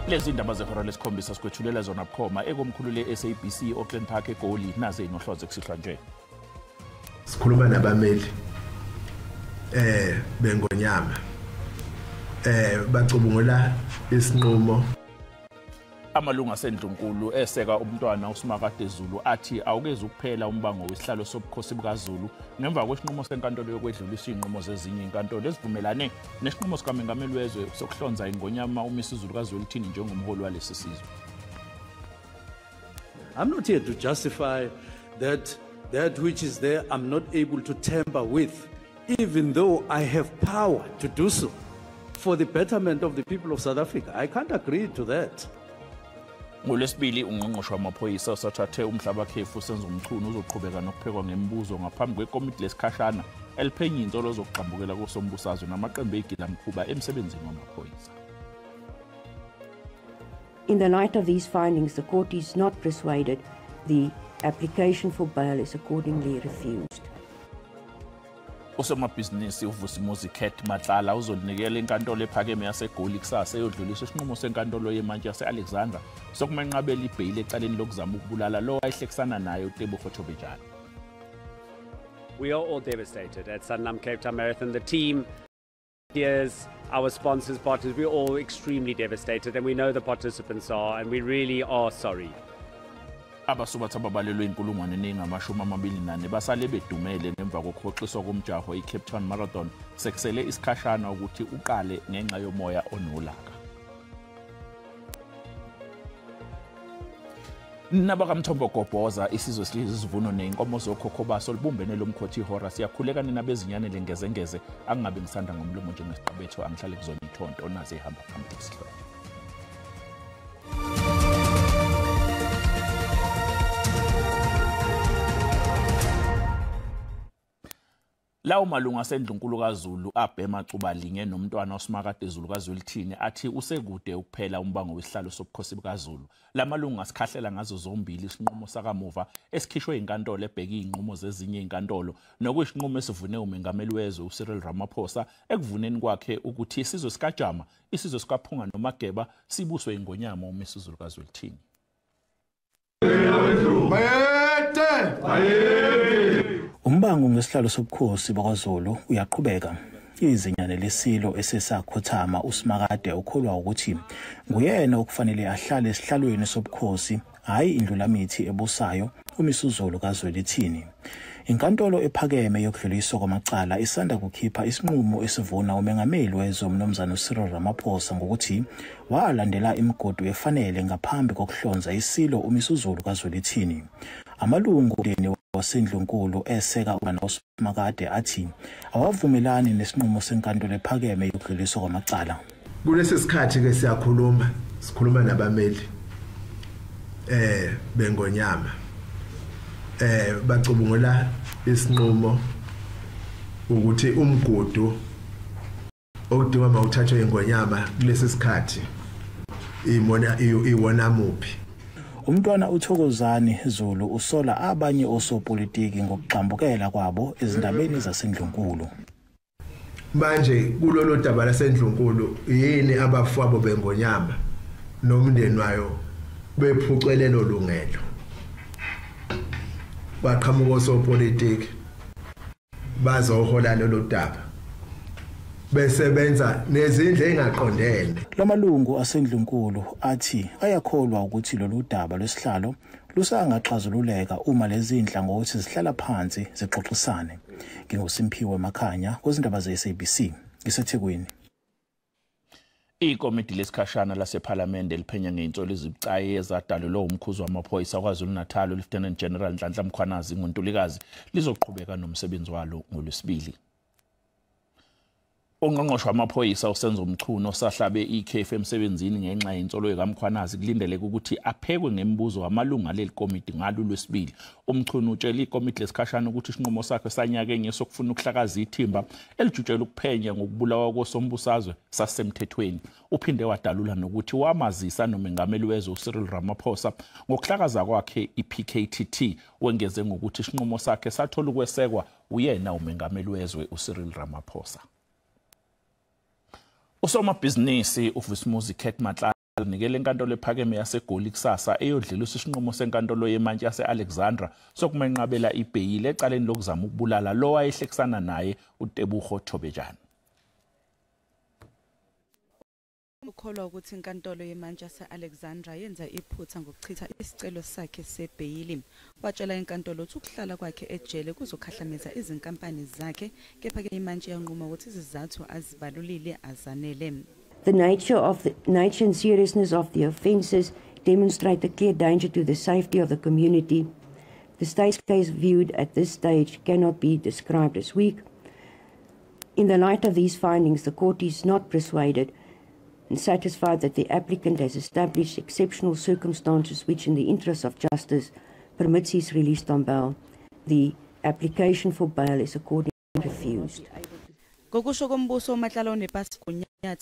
Lezi indaba zehora lesikhombisa sikwethulela zona bukhoma ekomkhulu le-SABC Auckland Park eGoli naze inohloze kusihlwa nje. Sikhuluma nabameli bengonyama bacubungula isinqumo. Amalungu asendlunkulu eseka umntwana uSimakade Zulu athi awukezi ukuphela umbango wesihlalo sobukhosi bukaZulu ngemva kwesinqumo senkantolo yokwedlulisa izinqumo zezinye inkantolo ezivumelane nesinqumo sikamengameli wezwe sokuhlonza ingonyama uMisuzulu kaZwelithini njengomholi walesi sizwe. I'm not here to justify that which is there I'm not able to tamper with, even though I have power to do so for the betterment of the people of South Africa. I can't agree to that. NgoLwesibili ungqongqoshe wamaphoyisa osathathe umhlabakhefu Senzo Mchunu uzoqhubeka nokuphekwa ngemibuzo ngaphambi kwekomiti lesikhashana eliphenya insolo zokugxambukela kosombusazwe namaqembu egilamkhuba emsebenzini wamaphoyisa. In the light of these findings, the court is not persuaded. The application for bail is accordingly refused. Usomabhizinisi uVusimuzi Cat Matlala uzolinikela inkantolo ephakeme yaseGoli kusasa eyodlulisa isinqumo senkantolo yemantshi yase-Alexandra sokumenqabela ibheyili ecaleni lokuzama ukubulala lo ayihlekisana naye uTebogo Thobejane. We are all devastated at Sanlam Cape Town Marathon. The team, peers, our sponsors, partners, we're all extremely devastated, and we know the participants are, and we really are sorry. Abasubathi ababalelwe inkulungwane eningi-24 basale bedumele ngemva kokuhoxiswa komjaho i-Cape Town Marathon sekusele isikhashana ukuthi uqale ngenxa yomoya onolaka. Nabakamthombo Gobhoza isizwe silisivuno neyinkomo zokhokho baso libumbene lomkhothi ihora siyakhuleka nina bezinyane lengezengeze angingabe ngisanda ngomlomo njengesiqabetho angihlale kuzona ithonto naze ihamba phambili isihloko. Lawo malungu asendlunkulu kaZulu abhema cuba linye nomntwana uSimakade Zulu kaZwelithini athi usekude ukuphela umbango wesihlalo sobukhosi bukaZulu. La malungu asikhahlela ngazo zombili isinqumo sakamuva esikhishwe inkantolo ebheke izinqumo zezinye inkantolo nokuyisinqumo esivune umengameli wezwe uCyril Ramaphosa ekuvuneni kwakhe ukuthi isizwe sikaJama, isizwe sikaPhunga noMageba sibuswe ingonyama uMisuzulu kaZwelithini. Umbango ngesihlalo sobukhosi bakwaZulu uyaqhubeka. Izinyane lesilo esesakhothama uSimakade ukholwa ukuthi nguyena okufanele ahlale esihlalweni sobukhosi, hayi indlulamithi ebusayo uMisuzulu kaZwelithini. Inkantolo ephakeme yokudluliswa kwamacala isanda kukhipha isinqumo esivuna umengameli wezwe uMnumzane Cyril Ramaphosa ngokuthi walandela imigudu efanele ngaphambi kokuhlonza isilo uMisuzulu kaZwelithini. Amalungu omndeni wasendlunkulu eseka uSimakade athi awavumelani nesinqumo senkantolo ephakeme yokudluliswa kwamacala. Kulesi sikhathi ke siyakhuluma, sikhuluma nabameli bengonyama bacubungula isinqumo ukuthi umgudu okudingwa mawuthathwe ingonyama kulesi sikhathi imona iwona muphi. Umntwana uThokozani Zulu usola abanye osopolitiki ngokugxambukela kwabo ezindabeni zasendlunkulu. Manje kulolu daba lasendlunkulu yini abafowabo bengonyama nomndeni wayo bephucelelo lungelo? Baqhamuka osopolitiki bazohola lolu daba besebenza nezindle engaqondene. Lamalungu asendlunkulu athi ayakholwa ukuthi lolu daba lwesihlalo lusangaxazululeka uma lezi inhlangothi zihlala phansi zixoxisane. NginguSimphiwe Makhanya kwezindaba ze-SABC ngiseThekwini. Ikomiti lesikhashana lasephalamende eliphenya ngey'nsolo ezibucayi ezadalulwe umkhuzi wamaphoyisa KwaZulu-Natal uLieutenant General Nhlanhla Mkhwanazi ngoNtulikazi lizoqhubeka nomsebenzi walo ngoLwesibili. Ungqongqoshe wamaphoyisa uSenzo Mchunu osahlabe ikhefu emsebenzini ngenxa yensolo kaMkhwanazi kulindeleke ukuthi aphekwe ngemibuzo wamalungu aleli komiti ngalo lwesibili. UMchunu utshela ikomiti lesikhashana ukuthi isinqumo sakhe sanyakenye sokufuna ukuhlakaza ithimba elijutshela ukuphenya ngokubulawa kosombusazwe sasemthethweni. Uphinde wadalula nokuthi wamazisa nomengameli wezwe uCyril Ramaphosa ngokuhlakaza kwakhe iPKTT. Wengeze ngokuthi isinqumo sakhe sathola ukwesekwa uyena umengameli wezwe uCyril Ramaphosa. Usomabhizinisi uVusimuzi Cat Matlala Nikele enkantolo ephakeme yaseGoli kusasa eyodlulisa isinqumo senkantolo yemantshi yase-Alexandra sokumenqabela ibheyili ecaleni lokuzama ukubulala lo wayehlekisana naye uTebogo Thobejane. Ukholwa ukuthi inkantolo yemantshi yase-Alexandra yenza iphutha ngokuchitha isicelo sakhe sebheyili. Watshela inkantolo ukuthi ukuhlala kwakhe ejele kuzokhahlameza izinkampani zakhe, kepha-ke imantshi yanquma ukuthi izizathu azibalulile azanele. The nature and seriousness of the offences demonstrate a clear danger to the safety of the community. The state's case viewed at this stage cannot be described as weak. In the light of these findings, the court is not persuaded and satisfied that the applicant has established exceptional circumstances which, in the interest of justice, permits his release on bail. The application for bail is accordingly refused. Ngokusho kombuso, uMatlala unepasi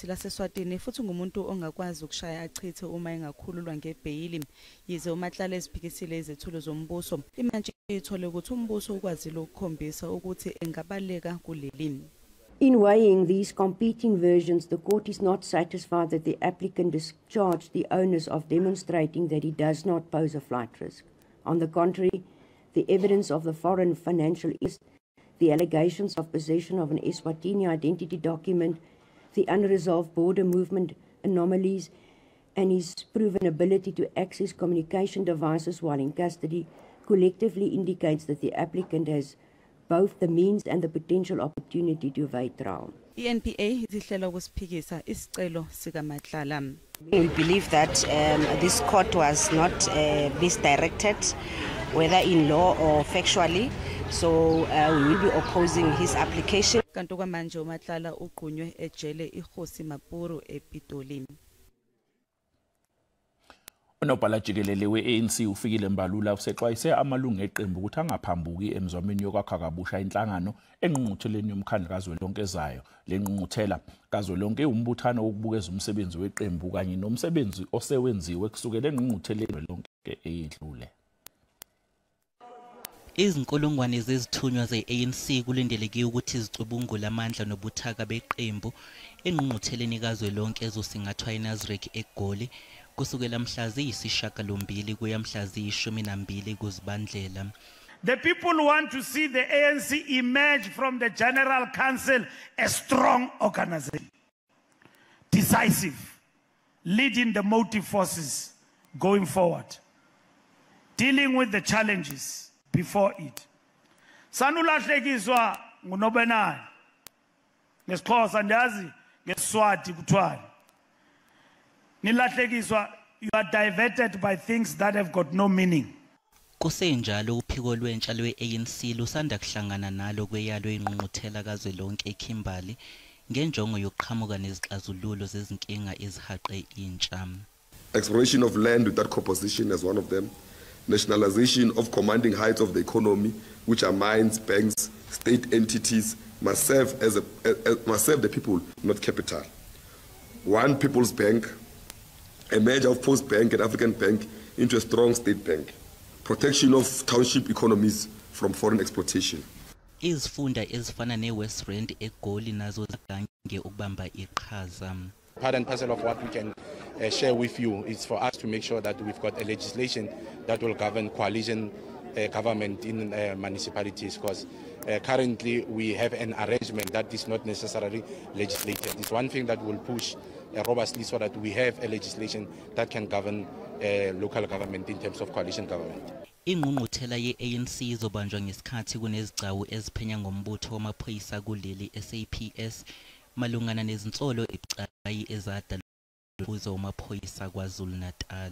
laseSwatini futhi ngumuntu ongakwazi ukushaya achithe uma engakhululwa ngebheyili. Yize uMatlala eziphikisile izethulo zombuso, imantshi ithole ukuthi umbuso ukwazile ukukhombisa ukuthi engabaleka kuleli. In weighing these competing versions, the court is not satisfied that the applicant discharged the onus of demonstrating that he does not pose a flight risk. On the contrary, the evidence of the foreign financial interest, the allegations of possession of an Eswatini identity document, the unresolved border movement anomalies, and his proven ability to access communication devices while in custody collectively indicates that the applicant has both the means and the potential opportunity to evade trial. I-NPA ihlela ukusiphikisa isicelo sikaMatlala. We believe that this court was not misdirected, whether in law or factually, so we will be opposing his application. Kanti kwamanje uMatlala ugqunywe ejele iKgosi Mampuru ePitoli. Unobhala jikelele we-ANC uFikile Mbalula usexwayise amalungu eqembu ukuthi angaphambuki emizamweni yokwakha kabusha inhlangano engqungqutheleni yomkhandlu kazwelonke ezayo. Le ngqungquthela kazwelonke iwumbuthano wokubukeza umsebenzi weqembu kanye nomsebenzi osewenziwe kusukela engqungqutheleni lonke eyedlule. Izinkulungwane zezithunywa ze-ANC kulindeleke ukuthi zicubungule amandla nobuthaka beqembu engqungqutheleni kazwelonke ezosingathwa eNasrec eGoli kusukela mhla ziyi-8 kuya mhla ziyi-12 kuZibandlela. The people want to see the ANC emerge from the General Council a strong organization, decisive, leading the motive forces going forward, dealing with the challenges before it. Sanulahlekiswa ngunobenani ngesiXhosa, ndiyazi ngeSiswati kuthiwani. Nilahlekiswa, you are diverted by things that have got no meaning. Kusenjalo uphiko lwentsha lwe-ANC lusanda kuhlangana nalo kweyalo ingqungquthela kazwelonke eKimberley ngenjongo yokuqhamuka nezixazululo zezinkinga ezihaqe intsha. Exploration of land without composition as one of them. Nationalization of commanding heights of the economy, which are mines, banks, state entities, must serve the people, not capital. One People's Bank, a merger of Post Bank and African Bank into a strong state bank. Protection of township economies from foreign exploitation. Izifunda ezifana ne-West Rand eGoli nazo zagange ukubamba iqhaza. Part and parcel of what we can share with you is for us to make sure that we've got a legislation that will govern coalition government in municipalities, because currently we have an arrangement that is not necessarily legislated. It's one thing that will push robustly so that we have a legislation that can govern local government in terms of coalition government. Ingqungquthela ye-ANC izobanjwa ngesikhathi kunezigcawu eziphenya ngombutho wamaphoyisa kuleli SAPS malungana nezinsolo ebucayi ezadalwa amaphoyisa KwaZulu-Natal.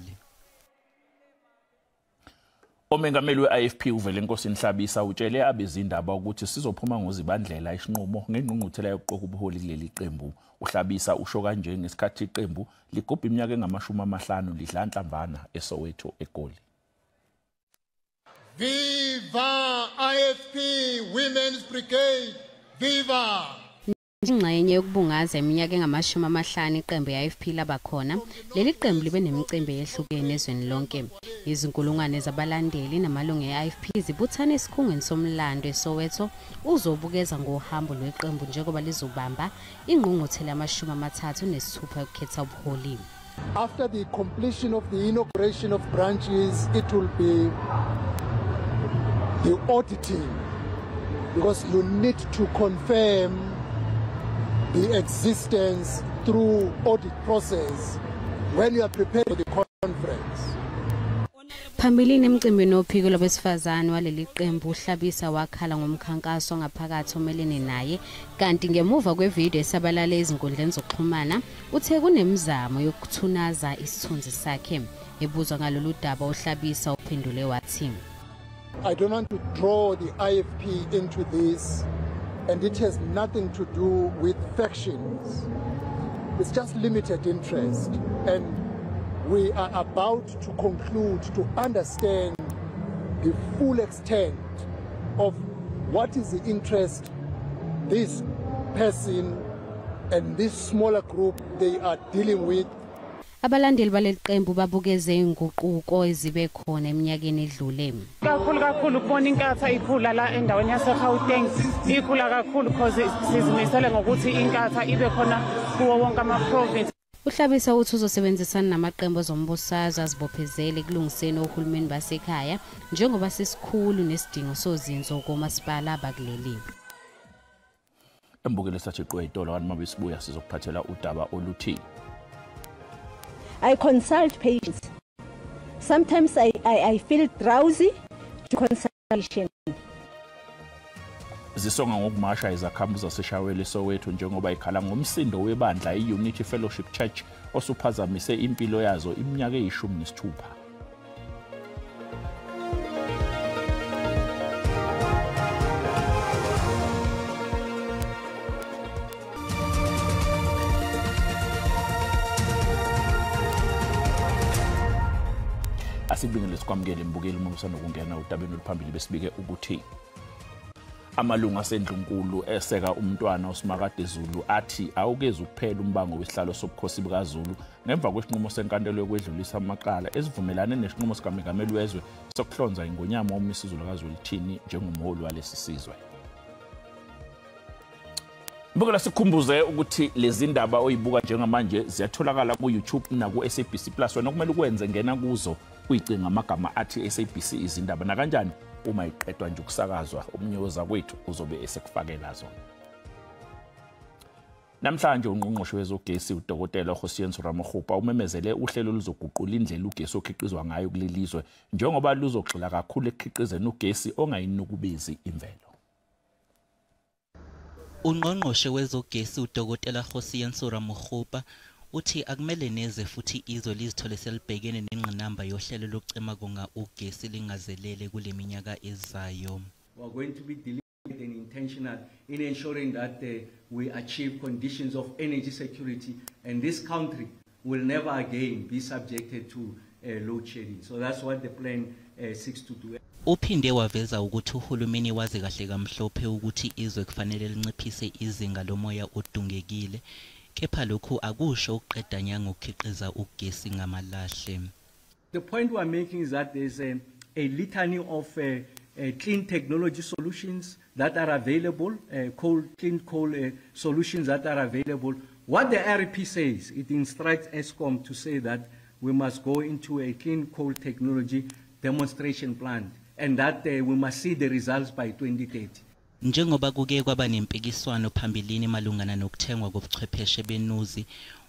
Umengameli we-IFP uVelenkosini Hlabisa utshele abezindaba ukuthi sizophuma ngozibandlela isinqumo ngengqungquthela yokuqoka ubuholi kuleli qembu. UHlabisa usho kanje ngesikhathi iqembu ligubha iminyaka engama-50 lidla nhlamvana eSoweto eGoli. Viva IFP Women's Brigade, viva! Ingxenye yokubungaza iminyaka engama-50 iqembu ye-IFP laba khona, leli qembu libe nemicimbi eyehlukene ezweni lonke. Izinkulungwane zabalandeli namalungu e-IFP zibuthane esikhungweni somlando eSoweto uzobukeza ngohambo lweqembu njengoba lizobamba ingqungquthela yama-36 yokukhetha ubuholi. After the completion of the inauguration of branches, it will be the auditing, because you need to confirm the existence through audit process when you are prepared for the conference. Phambilini emcimbini wophiko lwabesifazane waleli qembu uHlabisa wakhala ngomkhankaso ngaphakathi omelene naye, kanti ngemuva kwevideo esabalale ezinkundleni zokuxhumana uthe kunemizamo yokuthunaza isithunzi sakhe. Ebuzwa ngalolu daba uHlabisa uphendule wathi, I don't want to draw the IFP into this, and it has nothing to do with factions. It's just limited interest, and we are about to conclude to understand the full extent of what is the interest this person and this smaller group they are dealing with. Abalandeli baleli qembu babukeze inguquko ezibe khona eminyakeni edlule. Kakhulu kakhulu ukubona inkatha ikhula la endaweni yaseGauteng, ikhula kakhulu because sizimisele ngokuthi inkatha ibe khona kuwo wonke ama-province. UHlabisa uthi uzosebenzisana namaqembu ezombusazwe azibophezele ekulungiseni ohulumeni basekhaya njengoba sisikhulu nesidingo sozinzo komasipala bakuleli. Embukele sathi qwe itolo kanti mabesibuya sizokuphathela udaba oluthi I consult patients. Sometimes I feel drowsy to consultation. Zisonga ngokumasha izakhamuzi zaseShawele Soweto njengoba ikhala ngomsindo webandla i-Unity Fellowship Church osuphazamise impilo yazo iminyaka eyi-16. Asibingelele sikwamukele mbukeli uma usanokungena udabeni oluphambili besibike ukuthi amalungu asendlunkulu eseka umntwana uSimakade Zulu athi awukezi ukuphela umbango wesihlalo sobukhosi bukaZulu ngemva kwesinqumo senkantolo yokwedlulisa amacala esivumelane nesinqumo sikamengameli wezwe sokuhlonza ingonyama uMisuzulu kaZwelithini njengomholi walesi sizwe. Mbukela sikhumbuze ukuthi lezi ndaba oyibuka njengamanje ziyatholakala ku-YouTube naku-SABC Plus. Wena okumele ukwenze ngena kuzo uyicinga amagama athi SABC izindaba, nakanjani uma iqedwa nje ukusakazwa omunye wozakwethu uzobe esekufakela zona. Namhlanje ungqongqoshe wezogesi uDokotela Kgosientsho Ramokgopa umemezele uhlelo oluzoguqula indlela ugesi okhiqizwa ngayo kuleli lizwe njengoba luzogxila kakhulu ekukhiqizeni ugesi ongayinukubezi imvelo. Ungqongqoshe wezogesi uDokotela Kgosientsho Ramokgopa uthi akumele neze futhi izwe lizithole selibhekene nengqinamba yohlelo lokucima konga ugesi lingazelele kule minyaka ezayo. We are going to be deliberate and intentional in ensuring that we achieve conditions of energy security, and this country will never again be subjected to load shedding. So that's what the plan seeks to do. Uphinde waveza ukuthi uhulumeni wazi kahle kamhlophe ukuthi izwe kufanele linciphise izinga lomoya odungekile, kepha lokhu akusho ukuqeda nya ngokukhiqiza ugesi ngamalahle. The point we are making is that there is a litany of clean technology solutions that are available, clean coal solutions that are available. What the REP says, it instructs Eskom to say that we must go into a clean coal technology demonstration plant, and that we must see the results by 2030. Njengoba kuke kwaba nempikiswano phambilini malungana nokuthengwa kobuchwepheshe benuzi,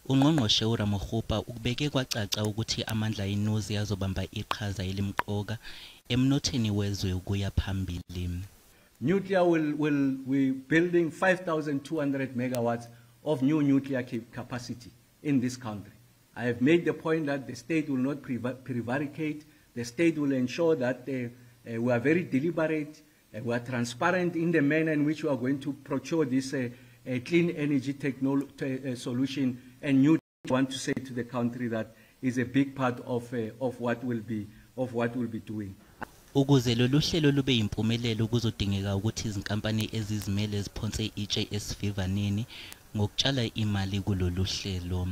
ungqongqoshe uRamokgopa ukubeke kwacaca ukuthi amandla enuzi azobamba iqhaza elimqoka emnotheni wezwe ukuya phambili. Nuclear will be building 5,200 megawatts of new nuclear capacity in this country. I have made the point that the state will not prevaricate. The state will ensure that we are very deliberate, we are transparent in the manner in which we are going to procure this clean energy solution. And you want to say to the country that is a big part of what will be doing. Ukuze lolu hlelo lube yimpumelelo kuzodingeka ukuthi izinkampani ezizimele ziphonse itshe esivivaneni ngokutshala imali kulolu hlelo.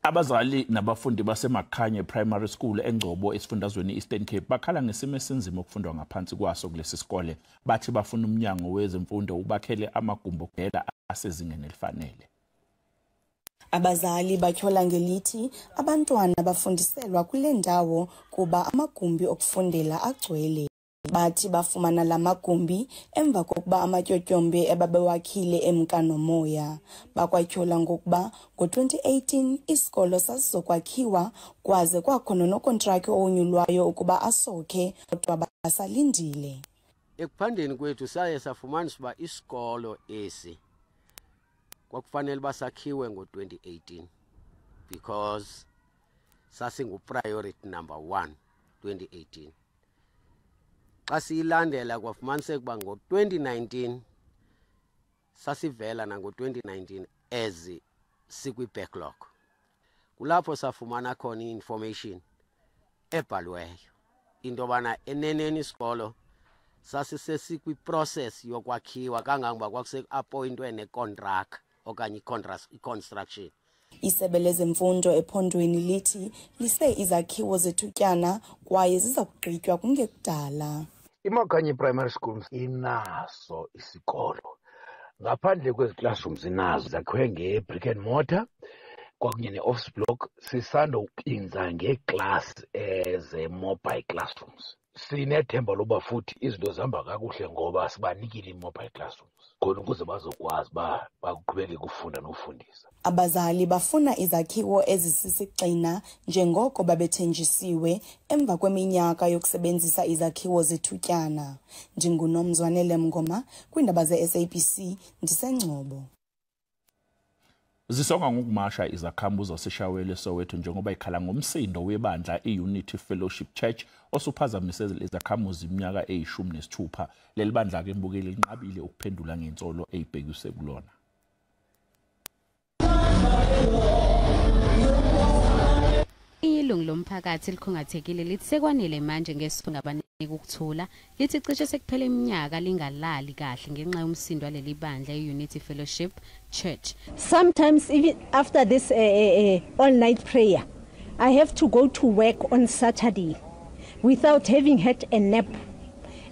Abazali nabafundi baseMakhanye Primary School eNgcobo esifundazweni Eastern Cape bakhala ngesimo esinzima okufundwa ngaphansi kwaso kulesi sikole. Bathi bafuna umnyango wezemfundo ubakhele amagumbi okugela asezingeni elifanele. Abazali batyhola ngelithi abantwana bafundiselwa kule ndawo kuba amagumbi okufundela agcwele. Bathi bafumana la magumbi emva kokuba amatyotyombe ebabewakhile emka nomoya. Bakwatyhola ngokuba ngo-2018 isikolo sasizokwakhiwa kwaze kwakho nonokontraki owonyulwayo ukuba asokhe, kodwa basalindile. Ekuphandeni kwethu saye safumanisa uba isikolo esi kwakufanele uba sakhiwe ngo-2018 because sasingu-priority number 1 2018. Xa siyilandela kwafumaniseka uba ngo-2019 sasivela nango-2019 as sikwi-backlog. Kulapho safumana khona i-information ebhaliweyo into yobana eneneni isikolo sasisesikwi-process yokwakhiwa kangangoba kwakuse-appointwe nekontraka okanye i-construction. Isebe lezemfundo ephondweni lithi lise izakhiwo zethutyana kwaye ziza kugqitywa kungekudala. IMakhanye Primary School inaso isikolo. Ngaphandle kwezi classrooms inazo zakhiwe nge-brick and mortar kwakunye ne-office block. Sisandokwenza ngeeklasi eze-mobile classrooms. Sinethemba loba futhi izinto zihamba kakuhle ngoba sibanikile ii-mobile classrooms khona ukuze bazokwazi uba baqhubeke kufunda nokufundisa. Abazali bafuna izakhiwo ezisisigxina njengoko babethenjisiwe emva kweminyaka yokusebenzisa izakhiwo zethutyana. NdinguNomzwanele Mngoma kwiindaba ze-SABC ndiseNgcobo. Zisonga ngokumasha izakhamuzi zaseShawele Soweto njengoba ikhala ngomsindo webandla i-Unity Fellowship Church osuphazamise izakhamuzi iminyaka eyi-16. Leli bandla ke mbukeli linqabile ukuphendula ngensolo eyibhekiswe kulona. Ilungu lomphakathi likhungathekile lithi sekwanele manje ngesonga abanika ukuthula, lithi cishe sekuphele iminyaka lingalali kahle ngenxa yomsindo waleli bandla i-Unity Fellowship Church. Sometimes even after this all night prayer, I have to go to work on Saturday without having had a nap.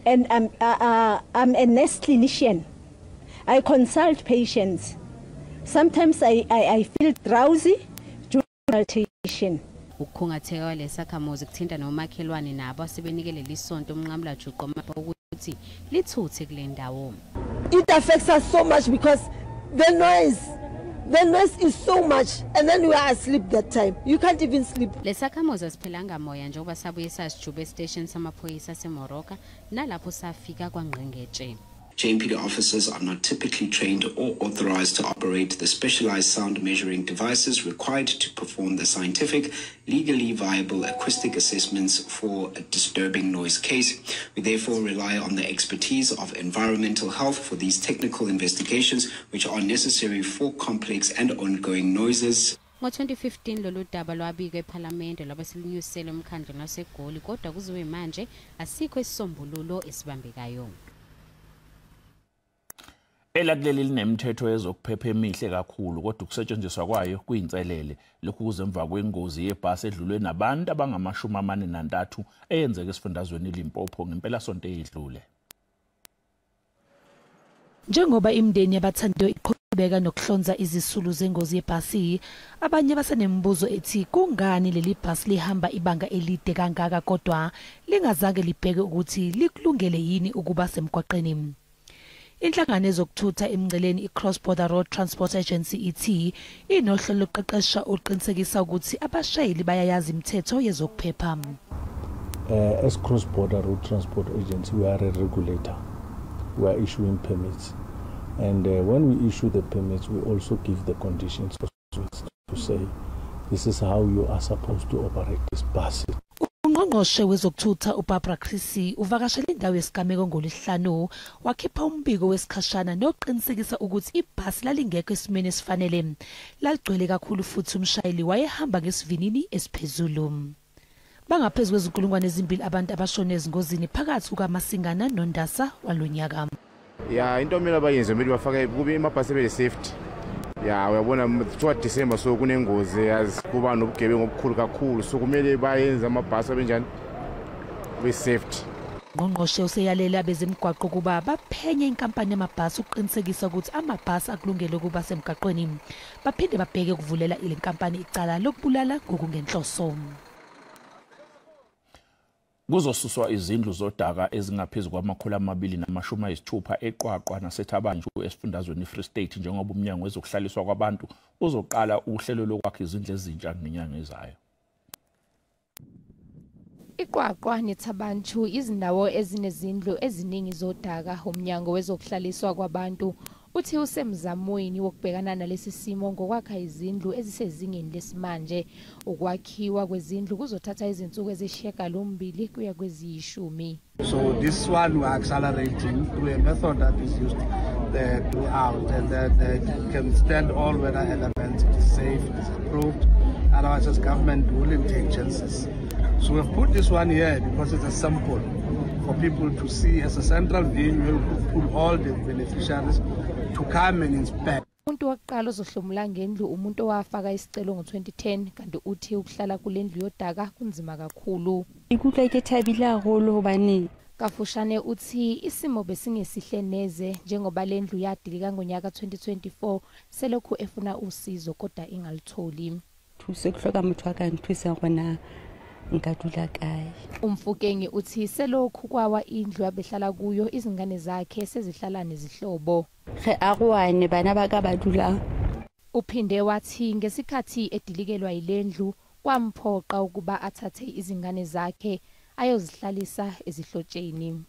And I'm a nurse clinician. I consult patients. Sometimes I feel drowsy during consultation. Ukukhungatheka kwalesakhamuzi kuthinta nomakhelwane nabo asebenikele lisonto umnqamulajuqu ukuthi lithuthe kule ndawo. It affects us so much because the noise is so much, and then we are asleep that time. You can't even sleep. Lesakhamuzi asiphelanga moya njengoba sabuye sasijube estation samaphoyisa aseMoroka nalapho safika kwangqengetshe. JMPD officers are not typically trained or authorized to operate the specialized sound measuring devices required to perform the scientific, legally viable acoustic assessments for a disturbing noise case. We therefore rely on the expertise of environmental health for these technical investigations, which are necessary for complex and ongoing noises. Ngo-2015 lolu daba lwabikwa ePhalamende lwabe selunyuselwe emkhandlwini waseGoli, kodwa kuziwe manje asikho isisombululo esibambekayo. Elakuleli linemithetho yezokuphepha emihle kakhulu, kodwa ukusetshenziswa kwayo kuyinselele. Lokhu kuze emva kwengozi yebhasi edlulwe nabantu abangama-43 eyenzeka esifundazweni iLimpopo ngempelasonto eyedlule. Njengoba imindeni yabathandiwe iqhubeka nokuhlonza izisulu zengozi yebhasi, abanye basenemibuzo ethi kungani leli bhasi lihamba ibanga elide kangaka kodwa lingazange libheke ukuthi likulungele yini ukuba semgwaqeni. Inhlangano ezokuthutha emngceleni i-Cross Border Road Transport Agency ithi inohlelo lokuqeqesha oluqinisekisa ukuthi abashayeli bayayazi imithetho yezokuphepha. As Cross Border Road Transport Agency, we are a regulator. We are issuing permits, and when we issue the permits, we also give the conditions to say this is how you are supposed to operate this bus. Ungqongqoshe wezokuthutha uBarbara Creecy uvakashele indawo yesigameko ngolwesihlanu wakhipha umbiko wesikhashana noqinisekisa ukuthi ibhasi lalingekho esimeni esifanele, laligcwele kakhulu futhi umshayeli wayehamba ngesivinini esiphezulu. Bangaphezu kwezinkulungwane ezimbili abantu abashone ezingozini phakathi kukaMasingana noNdasa walonyaka. Ya, into kumele abayenze kumele bafake kube amabhasi abe safety. Ya, uyabona kuthiwa December so kunengozi yazi kuba nobugebengu obukhulu kakhulu, so kumele bayenze amabhasi abe njani, be safety. Ungqongqoshe useyalele abezemigwaqo ukuba baphenye inkampani yamabhasi ukuqinisekisa ukuthi amabhasi akulungele ukuba semgaqweni. Baphinde babheke ukuvulela ile nkampani icala lokubulala ngokungenhloso. Kuzosuswa izindlu zodaka ezingaphezu kwama-260 eQwaqwa naseThabanju esifundazweni iFree State, njengoba umnyango wezokuhlaliswa kwabantu uzoqala uhlelo lokwakha izindlu ezintsha ngenyanga ezayo. IQwaqwa neThabanchu izindawo ezinezindlu eziningi zodaka. Umnyango wezokuhlaliswa kwabantu uthi usemzamweni wokubhekana nalesi simo ngokwakha izindlu ezisezingeni lesimanje. Ukwakhiwa kwezindlu kuzothatha izinsuku ezisishiyagalombili kuya kweziyishumi. So this one we are accelerating through a method that is used throughout, and that it can stand all weather elements. It's safe, it's approved. Otherwise, as government wouldn't take chances. So we've put this one here because it's a sample for people to see as a central venue. We'll put all the beneficiaries to come and inspect. Umuntu wokuqala ozohlomula ngendlu umuntu owafaka isicelo ngo-2010, kanti uthi ukuhlala kule ndlu yodaka kunzima kakhulu. Ikutlwa ke thabile haholo hobane Kafushane uthi isimo besingesihle neze njengoba le ndlu yadilika ngonyaka 2024, selokhu efuna usizo kodwa ingalitholi. Thuso ke hloka motho a ka nthusa gona nka dula kae. Umfukengi uthi selokhu kwawa indlu abehlala kuyo izingane zakhe sezihlala nezihlobo. Re aroane bana ba ka ba dula. Uphinde wathi ngesikhathi edilikelwa yilendlu kwamphoqa ukuba athathe izingane zakhe ayozihlalisa ezihlotsheni.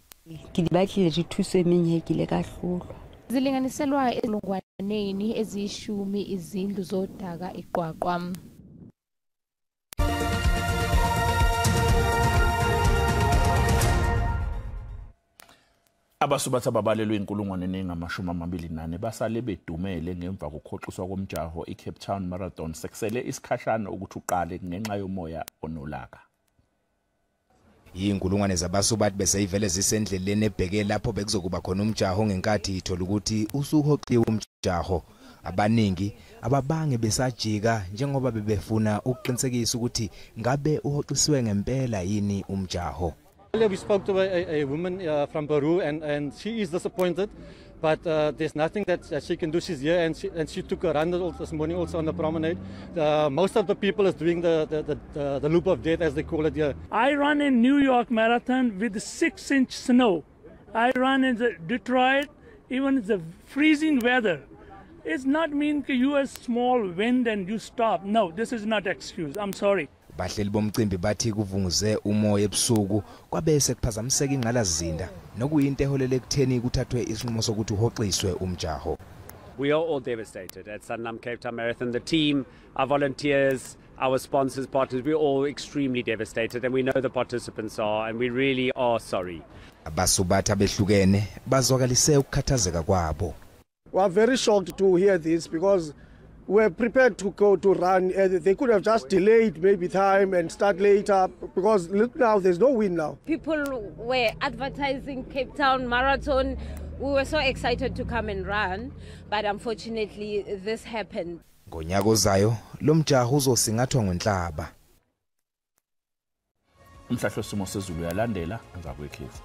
Ke di batlile dithuso emeng ke ile ka hlolwa. Zilinganiselwa ezilungwaneni eziyishumi izindlu zodaka eQwaqwa. Abasubathi ababalelwe 24,024 basale bedumele ngemva kokuhoxiswa komjaho iCape Town Marathon sekusele isikhashana ukuthi uqale ngenxa yomoya onolaka. Iy'nkulungwane zabasubathi beseyivele zisendleleni ebheke lapho bekuzokuba khona umjaho ngenkathi ithola ukuthi usuhoxiwe umjaho. Abaningi ababange besajika njengoba bebefuna ukuqinisekisa ukuthi ngabe uhoxisiwe ngempela yini umjaho. We spoke to a woman from Peru, and she is disappointed, but there's nothing that she can do. She's here, and she took a run this morning also on the promenade. Most of the people is doing the loop of death, as they call it here. I run in New York Marathon with 6-inch snow. I run in the Detroit, even in the freezing weather. It's not mean you are small wind and you stop. No, this is not excuse. I'm sorry. Bahleli bomcimbi bathi kuvunguze umoya ebusuku kwabese kuphazamiseka ingqalasizinda nokuyinto eholele ekutheni kuthathwe isinqumo sokuthi uhoxiswe umjaho. We are all devastated at Sanlam Cape Town Marathon. The team, our volunteers, our sponsors, partners, we're all extremely devastated, and we know the participants are, and we really are sorry. Abasubathi abehlukene bazwakalise ukukhathazeka kwabo. We are very shocked to hear this because we were prepared to go to run. They could have just delayed maybe time and start later, because look now, there's no win now. People were advertising Cape Town Marathon. We were so excited to come and run, but unfortunately this happened. Ngonyaka ozayo lo mjaho uzosingathwa ngonhlaba. Umhlahlo wesimo sezulu uyalandela emva kwekhefu.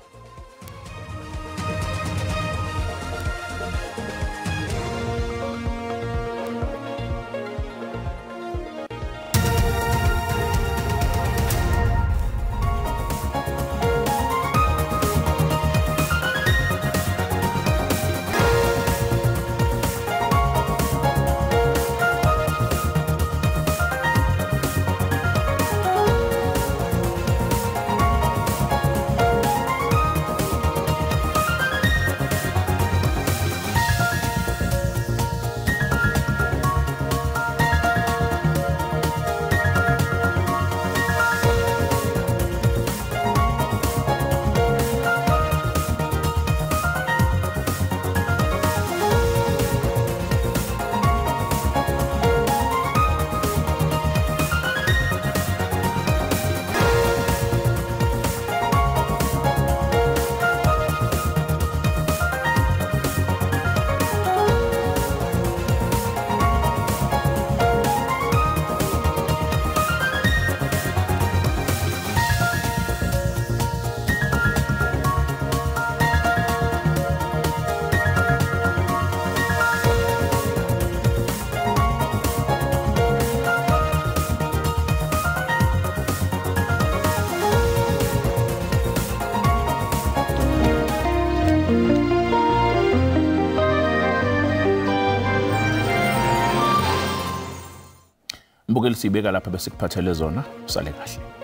Mbukeli, sibeka lapha bese kuphathele zona. Usale kahle.